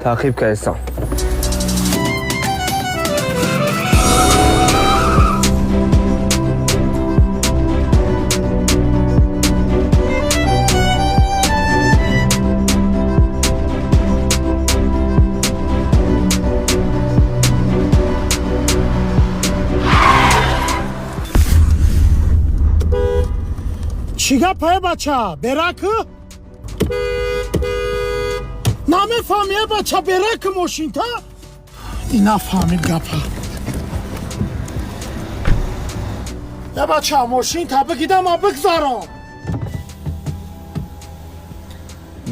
Таъқиб кардистам. Чӣ гапае, бача, беракӣ? Намефаҳми, е бача, беракӣ мошинта? И нафаҳмид гапа. Е бача, мошинта бигида, ма бигзаром.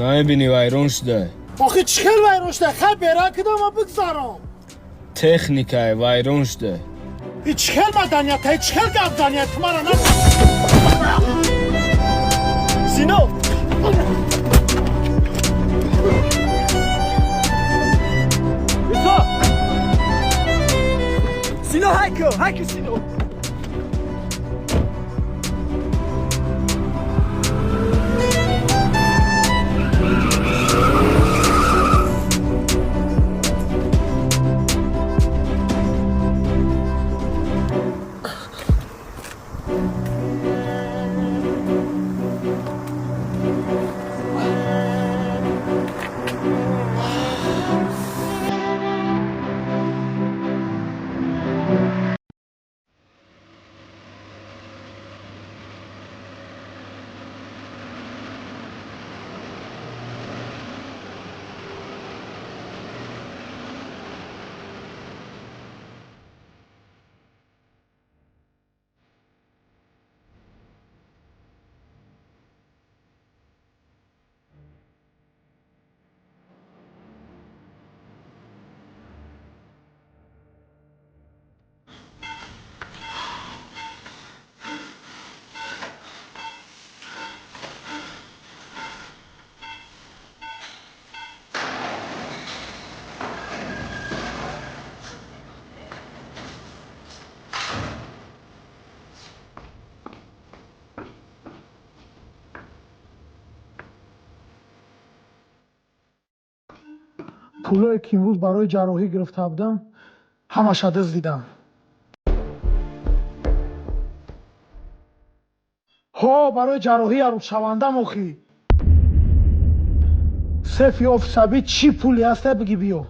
Намебинӣ, вайрон шуда. Охи чӣ хел вайрон шуда? Хай, беракида, ма бигзаром. Техникае вайрон шуда. И чӣ хел маданията, и чӣ хел гапзания ту мара на Сино! Исо! Сино, ҳайко! Ҳайко, Сино! Пулое ки имрӯз барои ҷарроҳӣ гирифта будам, ҳамаша дуздидам. Ҳо, барои ҷарроҳии арӯзшавандам. Охӣ, сефи офисаби чӣ пуле ҳаста, биги биё.